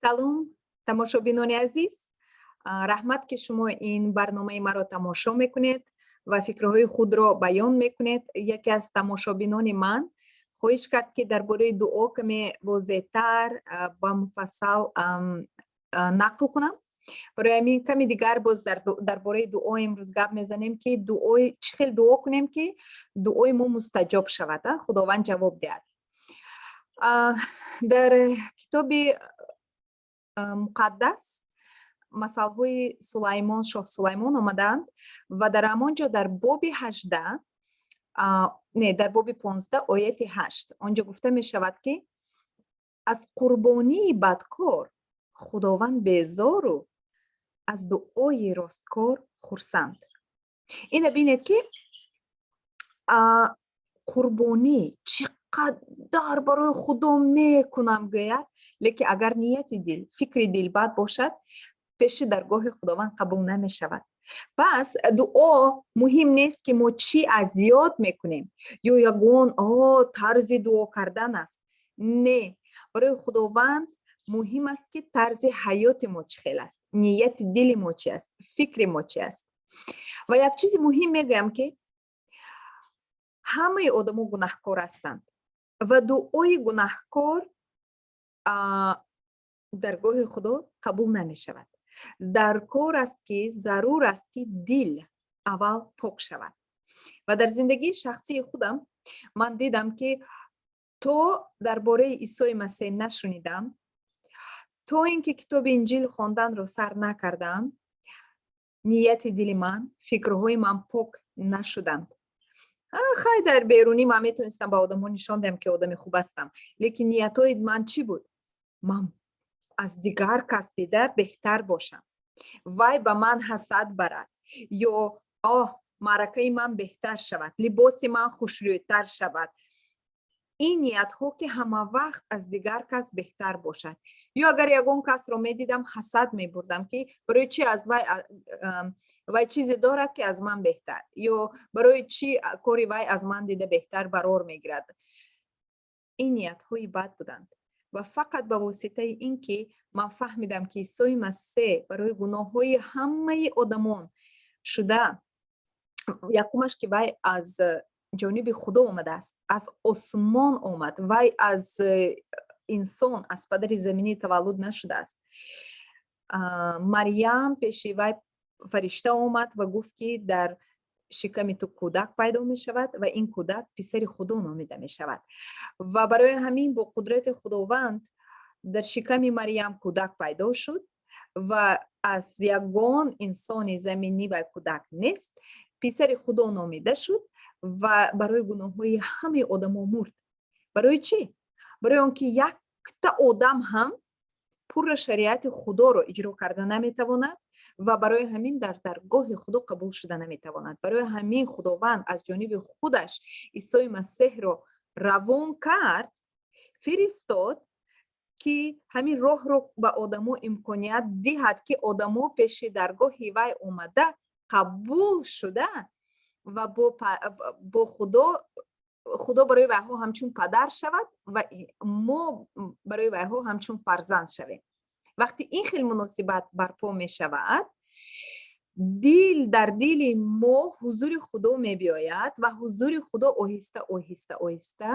Салом, тамошобинони азиз. Раҳмат, ки шумо ин барномаи маро тамошо мекунед ва фикрҳои худро баён мекунед. Яке аз тамошобинони ман хоҳиш кард, ки дар бораи дуо каме возеҳтар ба муфассал нақл кунам. Барои ҳамин каме дигар боз дар бораи дуо имрӯз гап мезанем, ки дуои чӣ хел дуо кунем, ки дуои мо мустаҷоб шавад, Худованд ҷавоб диҳад. Дар Китоби Муқаддас масалҳои Сулаймон, шоҳ Сулаймон омадаанд ва дар ҳамон ҷо дар боби 18, не, дар боби 15, ояти 8, он ҷо гуфта мешавад, ки аз қурбонии бадкор Худованд безору аз дуои росткор хурсанд. Ина бинед, ки қурбонӣ чӣ қадар барои Худо мекунам гӯяд, лекин агар нияти дил, фикри дил бад бошад, пеши даргоҳи Худованд қабул намешавад. Пас дуо муҳим нест, ки мо чӣ аз ёд мекунем ё ягон тарзи дуо кардан аст. Не, барои Худованд муҳим аст, ки тарзи ҳаёти мо чӣ хел аст, нияти дили мо чи аст, фикри мо чи аст. Ва як чизи муҳим мегӯям, ки ҳамаи одамо гунаҳкор ҳастанд ва дуои гунаҳкор даргоҳи Худо қабул намешавад. Дар кор аст, ки зарур аст, ки дил аввал пок шавад. Ва дар зиндагии шахсии худам ман дидам, ки то дар бораи Исои Масеҳ нашунидам, то ин ки Китоби Инҷил хонданро сар накардам, нияти дили ман, фикрҳои ман пок нашуданд. Хай, дар берунӣ ман метонистам ба одамо нишон диҳам, ки одами хуб ҳастам, лекин ниятҳои ман чӣ буд? Ман аз дигар кас дида беҳтар бошам, вай ба ман ҳасад барад ё оҳ, маъракаи ман беҳтар шавад, либоси ман хушрӯйтар шавад. Ин ниятҳо, ки ҳама вақт аз дигар кас беҳтар бошад. Ё агар ягон касро медидам, ҳасад мебурдам, ки барои чи аз вай, вай чизе дорад, ки аз ман беҳтар, ё барои чи кори вай аз ман дида беҳтар барор мегирад. Ин ниятҳои бад буданд. Ва фақат ба воситаи ин ки ман фаҳмидам, ки Исои Масеҳ барои гуноҳҳои ҳамаи одамон шуда, якумаш, ки вай аз ҷониби Худо омадааст, аз осмон омад, вай аз инсон, аз падари заминӣ таваллуд нашудааст. Марьям пеши вай фаришта омад ва гуфт, ки дар шиками ту кӯдак пайдо мешавад ва ин кӯдак писари Худо номида мешавад. Ва барои ҳамин бо қудрати Худованд дар шиками Марьям кӯдак пайдо шуд ва аз ягон инсони заминӣ вай кӯдак нест, писари Худо номида шуд ва барои гуноҳҳои ҳамаи одамо мурд. Барои чӣ? Барои он ки якта одам ҳам пурра шариати Худоро иҷро карда наметавонад ва барои ҳамин дар даргоҳи Худо қабул шуда наметавонад. Барои ҳамин Худованд аз ҷониби худаш Исои Масеҳро равон кард, фиристод, ки ҳамин роҳро ба одамо имконият диҳад, ки одамо пеши даргоҳи вай омада, қабул шуда ва бо Худо, Худо барои вайҳо ҳамчун падар шавад ва мо барои вайҳо ҳамчун фарзанд шавем. Вақте ин хел муносибат барпо мешавад, дил дар дили мо ҳузури Худо мебиёяд ва ҳузури Худо оҳиста, оҳиста, оҳиста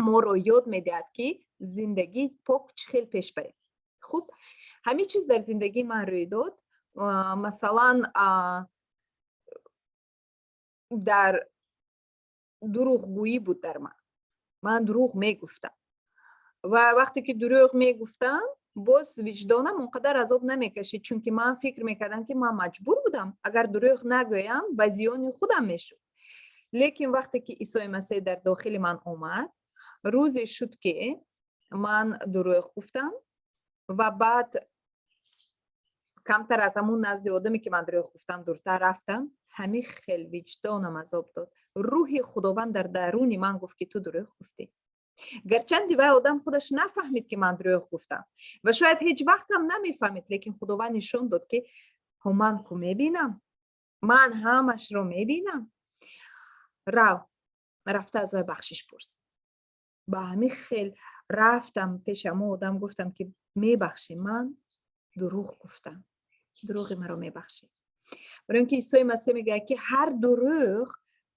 моро ёд медиҳад, ки зиндагии пок чӣ хел пеш барем. Хуб, ҳамин чиз дар зиндагии ман рӯй дод. Масалан, дар дурӯғгӯӣ буд дар ман. Ман дурӯғ мегуфтам ва вақте ки дурӯғ мегуфтам, боз виҷдонам он қадар азоб намекашид, чунки ман фикр мекардам, ки ман маҷбур будам, агар дурӯғ нагӯям, ба зиёни худам мешуд. Лекин вақте ки Исои Масеҳ дар дохили ман омад, рӯзе шуд, ки ман дурӯғ гуфтам ва баъд камтар аз ҳамун назди одаме, ки ман дурӯғ гуфтам, дуртар рафтам. Ҳамин хел виҷдонам азоб дод. Рӯҳи Худованд дар даруни ман гуфт, ки ту дурӯғ гуфтӣ. Гарчанде вай одам худаш нафаҳмид, ки ман дурӯғ гуфтам, ва шояд ҳеҷ вақтам намефаҳмид, лекин Худованд нишон дод, ки ҳо, ман ку мебинам, ман ҳамашро мебинам, рав, рафта аз вай бахшиш пурс. Ба ҳамин хел рафтам пеши ҳамон одам, гуфтам, ки мебахшӣ, ман дурӯғ гуфтам, дурӯғи маро мебахшӣ. Барои ин ки Исои Масеҳ мегӯяд, ки ҳар дурӯғ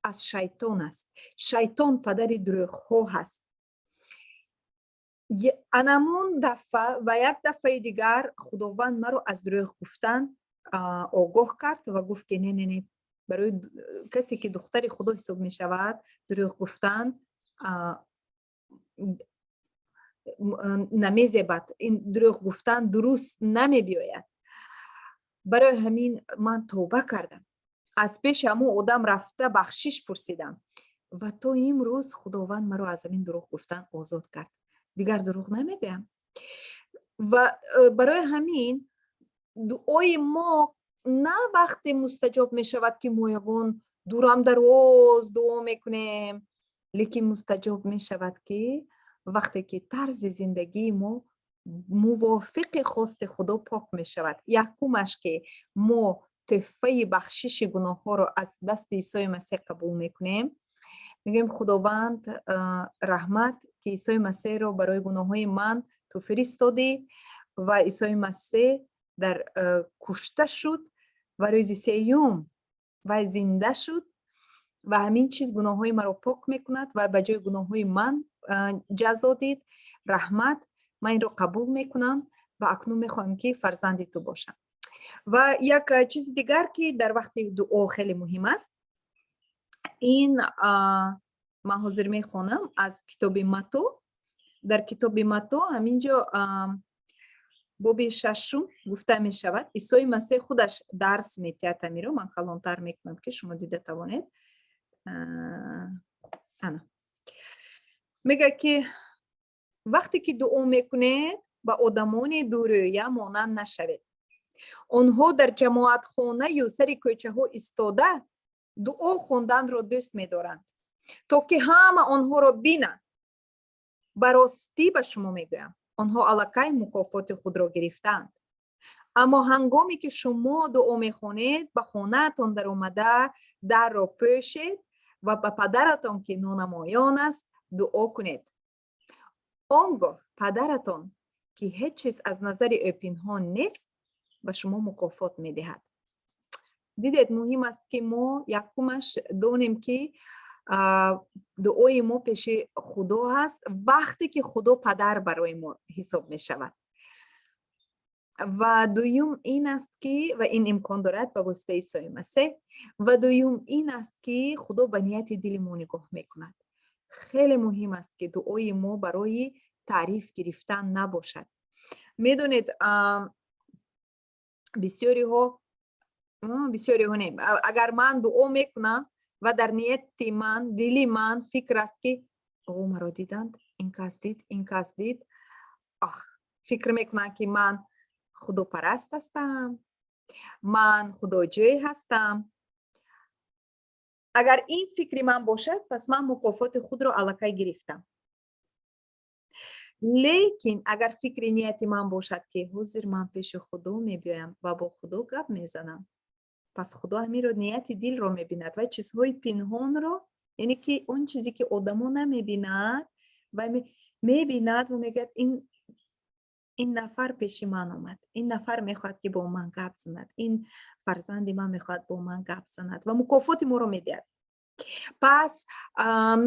аз шайтон аст, шайтон падари дурӯғҳо ҳаст. Анамун дафъа ва як дафъаи дигар Худованд маро аз дурӯғ гуфтан огоҳ кард ва гуфт, ки не, не, не, барои касе ки духтари Худо ҳисоб мешавад, дурӯғ гуфтан намезебад, ин дурӯғ гуфтан дуруст намебиёяд. Барои ҳамин ман тавба кардам, аз пеши ҳамон одам рафта бахшиш пурсидам ва то имрӯз Худованд маро аз ҳамин дурӯғ гуфтан озод кард, дигар дурӯғ намегӯям. Ва барои ҳамин дуои мо на вақте мустаҷоб мешавад, ки мо ягон дурам дароз дуо мекунем, лекин мустаҷоб мешавад, ки вақте ки тарзи зиндагии мо мувофиқи хости Худо пок мешавад. Якумаш, ки мо тӯҳфаи бахшиши гуноҳҳоро аз дасти Исои Масеҳ қабул мекунем, мегӯем: «Худованд, раҳмат, ки Исои Масеҳро барои гуноҳҳои ман ту фиристодӣ ва Исои Масеҳ дар кушта шуд ва рӯзи сеюм вай зинда шуд ва ҳамин чиз гуноҳҳои маро пок мекунад ва ба ҷои гуноҳҳои ман ҷазо дид. Раҳмат, ман инро қабул мекунам ва акнун мехоҳам, ки фарзанди ту бошам». Ва як чизи дигар, ки дар вақти дуо хеле муҳим аст, ин ман ҳозир мехонам аз китоби Матто. Дар китоби Матто ҳамин ҷо боби шашум гуфта мешавад, Исои Масеҳ худаш дарс метиҳад. Ҳамиро ман калонтар мекунам, ки шумо дида тавонед. Ана, мегӯяд, ки вақте ки дуо мекунед, ба одамони дурӯя монанд нашавед. Онҳо дар ҷамоатхонаю сари кӯчаҳо истода дуо хонданро дӯст медоранд, то ки ҳама онҳоро бинанд. Ба ростӣ ба шумо мегӯям, онҳо аллакай мукофоти худро гирифтаанд. Аммо ҳангоме ки шумо дуо мехонед, ба хонаатон даромада, дарро пӯшед ва ба падаратон, ки нонамоён аст, дуо кунед. Он гоҳ падаратон, ки ҳеҷ чиз аз назари ӯ пинҳон нест, ба шумо мукофот медиҳад. Дидед, муҳим аст, ки мо якумаш донем, ки дуои мо пеши Худо ҳаст, вақте ки Худо падар барои мо ҳисоб мешавад. Ва дуюм ин аст, ки ва ин имкон дорад ба воситаи Исои Масеҳ. Ва дуюм ин аст, ки Худо ба нияти дили мо нигоҳ мекунад. Хеле муҳим аст, ки дуои мо барои таъриф гирифтан набошад. Медонед, бисёриҳо не, агар ман дуо мекунам ва дар нияти ман, дили ман фикр аст, ки о, маро диданд, ин кас дид, ин кас дид, ах, фикр мекунанд, ки ман худопараст ҳастам, ман худоҷӯй ҳастам, агар ин фикри ман бошад, пас ман мукофоти худро аллакай гирифтам. Лекин агар фикри нияти ман бошад, ки ҳозир ман пеши Худо мебиёям ва бо Худо гап мезанам, пас Худо ҳаминро, нияти дилро мебинад ва чизҳои пинҳонро, яъне ки он чизе ки одамо намебинад ва мебинад ва мегӯяд: Ин нафар пеши ман омад, ин нафар мехоҳад, ки бо ман гап занад, ин фарзанди ман мехоҳад бо ман гап занад», ва мукофоти моро медиҳад. Пас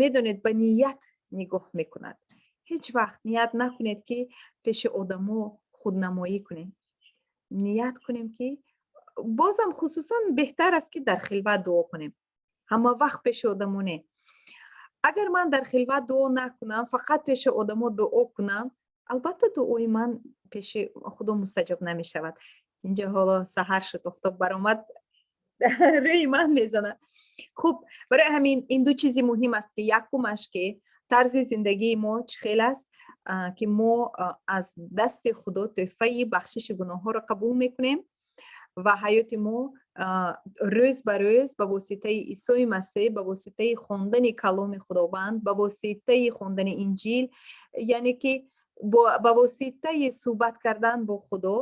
медонед, ба ният нигоҳ мекунад. Ҳеҷ вақт ният накунед, ки пеши одамо худнамоӣ кунем. Ният кунем, ки бозам хусусан беҳтар аст, ки дар хилват дуо кунем, ҳама вақт пеши одамо не. Агар ман дар хилват дуо накунам, фақат пеши одамо дуо кунам, албатта, дуои ман пеши Худо мустаҷоб намешавад. Инҷо ҳоло саҳар шуд, офтоб баромад, рӯи ман мезанад. Хуб, барои ҳамин ин ду чизи муҳим аст, ки якумаш, ки тарзи зиндагии мо чӣ хел аст, ки мо аз дасти Худо тӯҳфаи бахшиши гуноҳҳоро қабул мекунем ва ҳаёти мо рӯз ба рӯз ба воситаи Исои Масеҳ, ба воситаи хондани каломи Худованд, ба воситаи хондани Инҷил, яъне ки ба воситаи суҳбат кардан бо Худо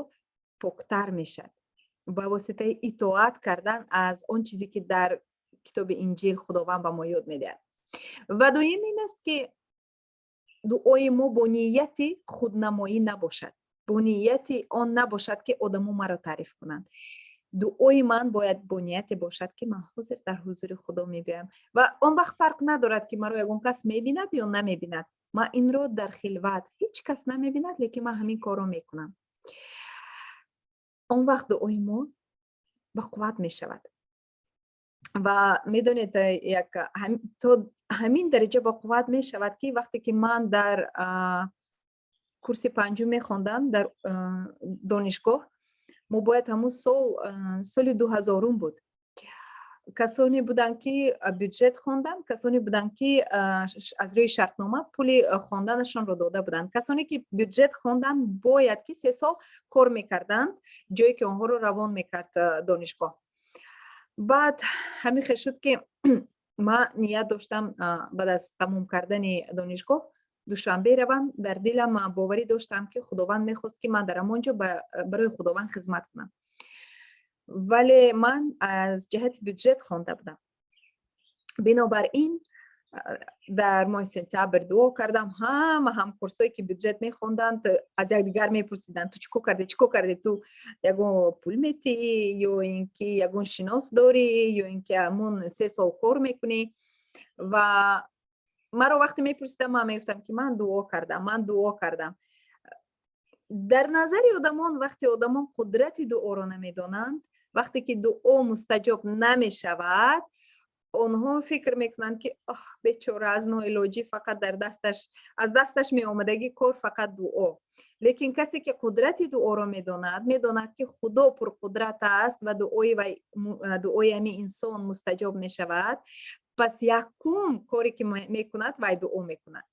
поктар мешавад, ба воситаи итоат кардан аз он чизе, ки дар китоби Инҷил Худованд ба мо ёд медиҳад. Ва дуюм ин аст, ки Дуои мо бо нияти худнамоӣ набошад, бо нияти он набошад, ки одамо маро таъриф кунанд. Дуои ман бояд бо нияте бошад, ки ман ҳозир дар ҳузури Худо мебиёям ва он вақт фарқ надорад, ки маро ягон кас мебинад ё намебинад. Ман инро дар хилват, ҳеҷ кас намебинад, лекин ман ҳамин корро мекунам. Он вақт дуои мо ба қувват мешавад. Ва медонед, як то ҳамин дараҷа ба қувват мешавад, ки вақте ки ман дар курси панҷум мехондам дар донишгоҳ, мо бояд ҳамун сол, соли 2000-ум буд, касоне буданд, ки бюджет хонданд, касоне буданд, ки аз рӯи шартнома пули хонданашонро дода буданд. Касоне ки бюджет хонданд, бояд ки 3 сол кор мекарданд, ҷое ки онҳоро равон мекард донишгоҳ. Баъд ҳамин хел шуд, ки ман ният доштам баъд аз тамом кардани донишгоҳ Душанбе равам. Дар дилам боварӣ доштам, ки Худованд мехост, ки ман дар ҳамон ҷо барои Худованд хизмат кунам, вале ман аз ҷиҳати бюджет хонда будам. Бинобар ин дар моҳи сентябр дуо кардам. Ҳама ҳамкурсое, ки бюджет мехонданд, аз якдигар мепурсиданд: «Ту чӣ кор кардӣ, чӣ кор кардӣ? Ту ягон пул метиҳӣ ё ин ки ягон шинос дорӣ, ё ин ки ҳамун 3 сол кор мекунӣ?» Ва маро вақте мепурсидам, ман мегуфтам, ки ман дуо кардам, ман дуо кардам. Дар назари одамон, вақте одамон қудрати дуоро намедонанд, вақте ки дуо мустаҷоб намешавад, онҳо фикр мекунанд, ки оҳ, бечора, аз ноилоҷӣ фақат дар дасташ, аз дасташ меомадагӣ кор фақат дуо. Лекин касе ки қудрати дуоро медонад, медонад, ки Худо пурқудрат аст ва дуои ҳамин инсон мустаҷоб мешавад. Пас якум коре ки мекунад, вай дуо мекунад.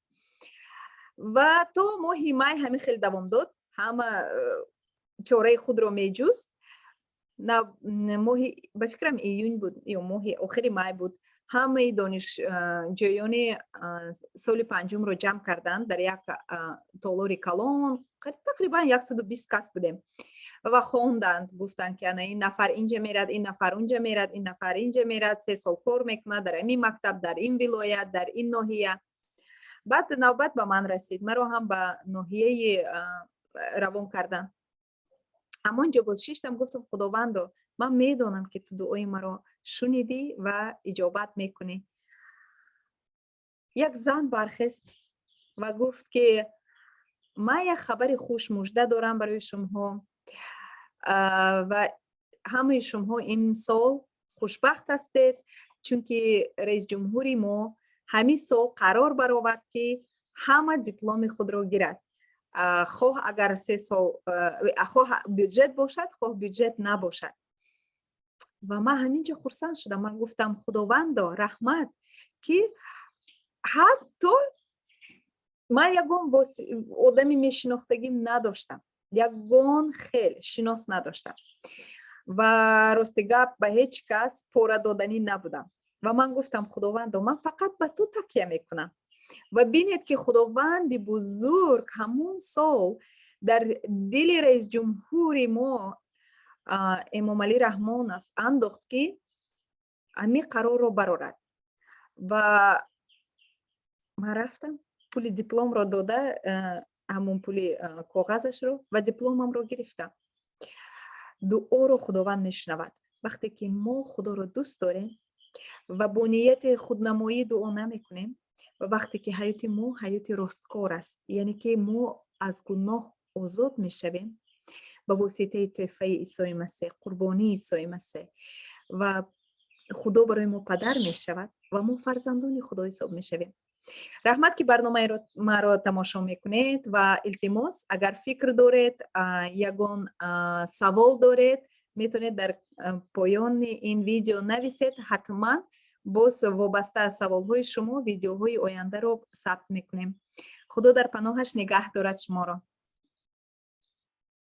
Ва то моҳи май ҳамин хел давом дод, ҳама чораи худро меҷуст. Моҳи, ба фикрам, июн буд ё моҳи охири май буд, ҳамаи донишҷӯёни соли панҷумро ҷамъ карданд дар як толори калон, тақрибан 120 кас будем, ва хонданд, гуфтанд, ки ана ин нафар инҷа мерад, ин нафар унҷа мерад, ин нафар инҷа мерад, 3 сол кор мекунад дар ҳамин мактаб, дар ин вилоят, дар ин ноҳия. Баъд навбат ба ман расид, маро ҳам ба ноҳияи равон карданд. Ҳамон ҷо боз шиштам, гуфтам: «Худовандо, ман медонам, ки ту дуои маро шунидӣ ва иҷобат мекунӣ». Як зан бархест ва гуфт, ки ман як хабари хушмужда дорам барои шумоҳо ва ҳамаи шумоҳо имсол хушбахт ҳастед, чунки раисҷумҳури мо ҳамин сол қарор баровард, ки ҳама дипломи худро гирад, хоҳ агар 3 сол, хоҳ бюджет бошад, хоҳ бюджет набошад. Ва ман ҳамин ҷо хурсанд шудам. Ман гуфтам: «Худовандо, раҳмат, ки ҳатто ман ягон одами мешинохтагим надоштам, ягон хел шинос надоштам ва рости гап, ба ҳеҷ кас пора доданӣ набудам». Ва ман гуфтам: «Худовандо, ман фақат ба ту такя мекунам». Ва бинед, ки Худованди бузург ҳамун сол дар дили раисҷумҳури мо Эмомалӣ Раҳмонов андохт, ки ҳамин қарорро барорад. Ва ман рафтам, пули дипломро дода, ҳамун пули коғазашро, ва дипломамро гирифтам. Дуоро Худованд мешунавад. Вақте ки мо Худоро дӯст дорем ва бо нияти худнамоӣ дуо намекунем ва вақте ки ҳаёти мо ҳаёти росткор аст, яъне ки мо аз гуноҳ озод мешавем ба воситаи тӯҳфаи Исои Масеҳ, қурбонии Исои Масеҳ, ва Худо барои мо падар мешавад ва мо фарзандони Худо ҳисоб мешавем. Раҳмат, ки барномаи маро тамошо мекунед, ва илтимос, агар фикр доред, ягон савол доред, метавонед дар поёни ин видео нависед. Ҳатман боз вобаста аз саволҳои шумо видеоҳои ояндаро сабт мекунем. Худо дар паноҳаш нигаҳ дорад шуморо.